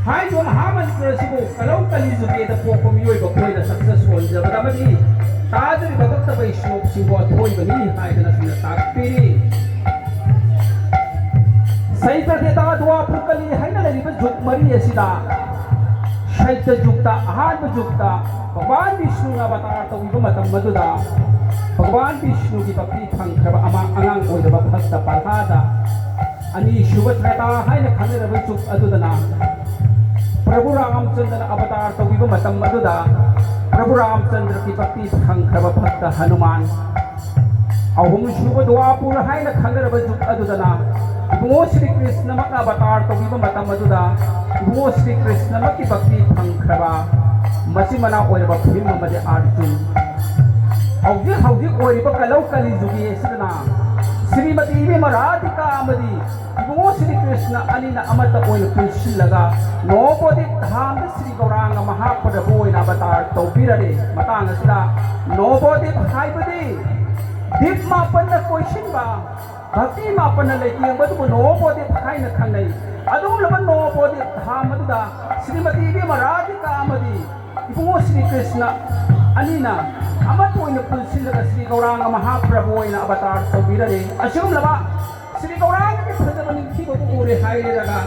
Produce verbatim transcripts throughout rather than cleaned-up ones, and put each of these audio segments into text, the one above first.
ꯍꯥꯏꯔꯤꯕ ꯃꯍꯥꯃꯟꯇ꯭ꯔ ꯑꯁꯤꯕꯨ ꯀꯂꯧ ꯀꯂꯤ ꯖꯨꯒꯦꯗ ꯄꯣꯛꯄ ꯃꯤꯑꯣꯏꯕ ꯑꯩꯈꯣꯏꯅ ꯁꯛꯆ ꯁꯣꯟꯖꯕꯗ ꯑꯃꯗꯤ ꯇꯥꯖꯔꯤꯕ ꯚꯛꯇ ꯕꯩꯁꯅꯣꯞꯁꯤꯡꯕꯨ ꯑꯊꯣꯏꯕꯅꯤ ꯍꯥꯏꯗꯅ ꯑꯁꯨꯝꯅ ꯇꯥꯛꯄꯤꯔꯤ꯫ ꯁꯩꯇ ꯇ꯭ꯔꯦꯇꯥ ꯗ꯭ꯋꯥꯄꯔ ꯀꯂꯤ ꯍꯥꯏꯅ ꯂꯩꯔꯤꯕ ꯖꯨꯒ ꯃꯔꯤ ꯑꯁꯤꯗ, ꯁꯩꯇ ꯖꯨꯒꯇ, ꯑꯍꯥꯟꯕ ꯖꯨꯒꯇ ꯚꯒꯋꯥꯟ ꯕꯤꯁꯅꯨꯅ ꯑꯕꯇꯥꯔ ꯇꯧꯕꯤꯕ ꯃꯇꯝ ꯑꯗꯨꯗ, ꯚꯒꯋꯥꯟ ꯕꯤꯁꯅꯨꯒꯤ ꯚꯛꯇꯤ ꯐꯪꯈ꯭ꯔꯕ ꯑꯃ ꯑꯉꯥꯡ ꯑꯣꯏꯔꯕ ꯚꯛꯇ ꯄ꯭ꯔꯍ꯭ꯂꯥꯗ, ꯑꯅꯤꯁꯨꯕ ꯇ꯭ꯔꯦꯇꯥ ꯍꯥꯏꯅ ꯈꯪꯅꯔꯕ ꯖꯨꯒ ꯑꯗꯨꯗꯅ ꯄ꯭ꯔꯚꯨ ꯔꯥꯝꯆꯟꯗ꯭ꯔꯅ ꯑꯕꯇꯥꯔ ꯇꯧꯕꯤꯕ ꯃꯇꯝ ꯑꯗꯨꯗ ꯄ꯭ꯔꯚꯨ ꯔꯥꯝꯆꯟꯗ꯭ꯔꯒꯤ ꯚꯛꯇꯤ ꯐꯪꯈ꯭ꯔꯕ ꯚꯛꯇ ꯍꯅꯨꯃꯥꯟ, ꯑꯍꯨꯝꯁꯨꯕ ꯗ꯭ꯋꯥꯄꯨꯔ ꯍꯥꯏꯅ ꯈꯪꯅꯔꯕ ꯖꯨꯒ ꯑꯗꯨꯗꯅ ꯏꯕꯨꯡꯉꯣ ꯁ꯭ꯔꯤ ꯀ꯭ꯔꯤꯁꯅꯃꯛꯅ ꯑꯕꯇꯥꯔ ꯇꯧꯕꯤꯕ ꯃꯇꯝ ꯑꯗꯨꯗ ꯏꯕꯨꯡꯉꯣ ꯁ꯭ꯔꯤ ꯀ꯭ꯔꯤꯁꯅꯃꯛꯀꯤ ꯚꯛꯇꯤ ꯐꯪꯈ꯭ꯔꯕ ꯃꯆꯤꯟ ꯃꯅꯥꯎ ꯑꯣꯏꯔꯕ ꯚꯤꯝ ꯑꯃꯗꯤ ꯑꯔꯖꯨꯟ꯫ ꯍꯧꯖꯤꯛ ꯍꯧꯖꯤꯛ ꯑꯣꯏꯔꯤꯕ ꯀꯂꯧ ꯀꯂꯤ ꯖꯨꯒꯤ ꯑꯁꯤꯗꯅ ꯁ꯭ꯔꯤꯃꯇꯤ ꯏꯕꯦꯝꯃ ꯔꯥꯙꯤꯀꯥ ꯑꯃꯗꯤ ꯏꯕꯨꯡꯉꯣ ꯁ꯭ꯔꯤ ꯀ꯭ꯔꯤꯁꯅ ꯑꯅꯤꯅ ꯑꯃꯠꯇ ꯑꯣꯏꯅ ꯄꯨꯟꯁꯤꯜꯂꯒ ꯅꯣꯕꯣꯗꯤꯞ ꯙꯥꯝꯗ ꯁ꯭ꯔꯤ ꯒꯧꯔꯥꯡꯒ ꯃꯍꯥꯄ꯭ꯔꯚꯨ ꯑꯣꯏꯅ ꯑꯕꯇꯥꯔ ꯇꯧꯕꯤꯔꯔꯦ꯫ ꯃꯇꯥꯡ ꯑꯁꯤꯗ ꯅꯣꯕꯣꯗꯤꯞ ꯍꯥꯏꯕꯗꯤ ꯗꯤꯞ ꯃꯥꯄꯟꯅ ꯀꯣꯏꯁꯤꯟꯕ, ꯚꯛꯇꯤ ꯃꯥꯄꯟꯅ ꯂꯩꯇꯦꯡꯕꯗꯨꯕꯨ ꯅꯣꯕꯣꯗꯤꯞ ꯍꯥꯏꯅ ꯈꯪꯅꯩ꯫ ꯑꯗꯨꯒꯨꯝꯂꯕ ꯅꯣꯕꯣꯗꯤꯞ ꯙꯥꯝ ꯑꯗꯨꯗ ꯁ꯭ꯔꯤꯃꯇꯤ ꯏꯕꯦꯝꯃ ꯔꯥꯙꯤꯀꯥ ꯑꯃꯗꯤ ꯏꯕꯨꯡꯉꯣ ꯁ꯭ꯔꯤ ꯀ꯭ꯔꯤꯁꯅ ꯑꯅꯤꯅ ꯑꯃꯠꯇ ꯑꯣꯏꯅ ꯄꯨꯟꯁꯤꯜꯂꯒ ꯁ꯭ꯔꯤ ꯒꯧꯔꯥꯡꯒ ꯃꯍꯥꯄ꯭ꯔꯚꯨ ꯑꯣꯏꯅ ꯑꯕꯇꯥꯔ ꯇꯧꯕꯤꯔꯔꯦ꯫ ꯑꯁꯤꯒꯨꯝꯂꯕ ꯁ꯭ꯔꯤ ꯒꯧꯔꯥꯡꯒꯤ ꯐꯖꯕ ꯅꯤꯡꯊꯤꯕꯕꯨ ꯎꯔꯦ ꯍꯥꯏꯔꯒ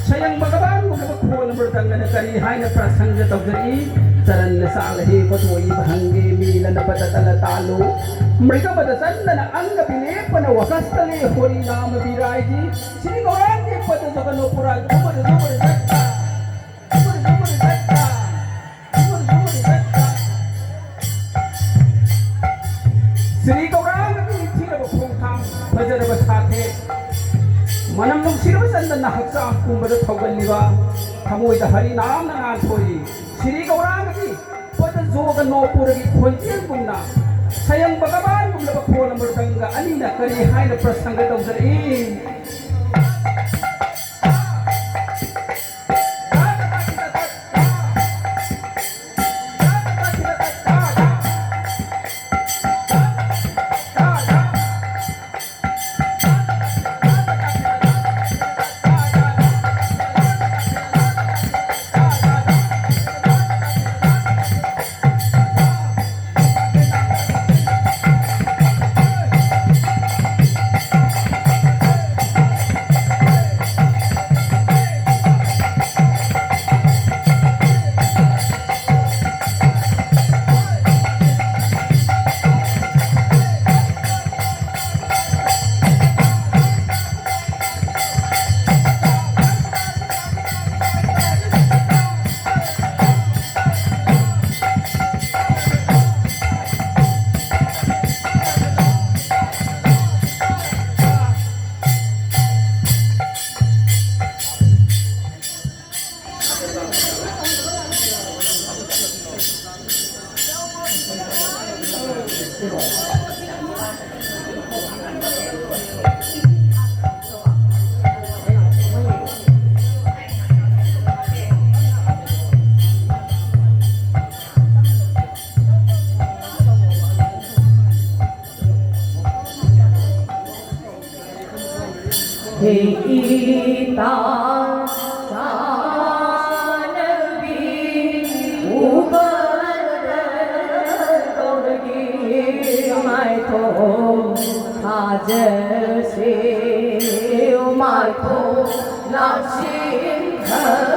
ꯁꯌꯪ ꯚꯒꯋꯥꯟꯒꯨꯝꯂꯕ ꯈꯣꯜ ꯑꯃ ꯇꯪꯗꯅ ꯀꯔꯤ ꯍꯥꯏꯅ ꯄ꯭ꯔꯁꯪꯒ ꯇꯧꯖꯔꯛꯏ? ꯆꯔꯟꯅ ꯆꯥꯂꯍꯦ ꯀꯣꯊꯣꯛꯏ ꯚꯪꯒꯦ ꯃꯤꯂꯅ ꯄꯗ ꯇꯂ ꯇꯥꯂꯨ ꯃ꯭ꯔꯤꯒ ꯃꯗ ꯆꯟꯗꯅ ꯑꯪꯒ ꯕꯤꯂꯦꯄꯅ ꯋꯀꯁꯇꯂꯦ ꯍꯣꯔꯤ ꯅꯥꯃ ꯕꯤꯔꯥꯏꯖꯤ ꯁ꯭ꯔꯤ ꯒꯧꯔꯥꯡꯒꯤ ꯄꯗ ꯖꯒꯅꯣ ꯄꯨꯔꯥ ꯖꯨꯒ ꯖꯨꯒ ꯖꯒ ꯖꯒ ꯖꯒ ꯖꯒ ꯁ꯭ꯔꯤ ꯒꯧꯔꯥꯡꯒꯤ ꯅꯤꯡꯊꯤꯔꯕ ꯈꯣꯡꯊꯥꯡ, ꯐꯖꯔꯕ ꯁꯥꯊꯦꯛ, ꯃꯅꯝ ꯅꯨꯡꯁꯤꯔꯕ ꯆꯟꯗꯅ ꯍꯛꯆꯥꯡ ꯄꯨꯝꯕꯗ ꯊꯧꯒꯜꯂꯤꯕ, ꯊꯃꯣꯏꯗ ꯍꯔꯤ ꯅꯥꯝꯅ ꯉꯥꯟꯊꯣꯛꯏ꯫ ꯁ꯭ꯔꯤ ꯒꯧꯔꯥꯡꯒꯤ ꯄꯗ ꯖꯣꯒ ꯅꯣꯄꯨꯔꯒꯤ ꯈꯣꯟꯖꯦꯜꯒꯨꯝꯅ ꯁꯌꯪ ꯚꯒꯋꯥꯟꯒꯨꯝꯂꯕ ꯈꯣꯜ ꯑꯃꯔꯗꯪꯒ ꯑꯅꯤꯅ ꯀꯔꯤ ꯍꯥꯏꯅ ꯄ꯭ꯔꯁꯪꯒ ꯇꯧꯖꯔꯛꯏ? ꯏꯇꯥ ꯆꯥꯅꯕꯤ ꯎꯕꯗ ꯇꯧꯔꯤ ꯃꯥꯏꯊꯣꯡ ꯊꯥꯖꯁꯦ ꯃꯥꯏꯊꯣꯡ ꯂꯥꯛꯁꯤꯟꯈꯔꯦ꯫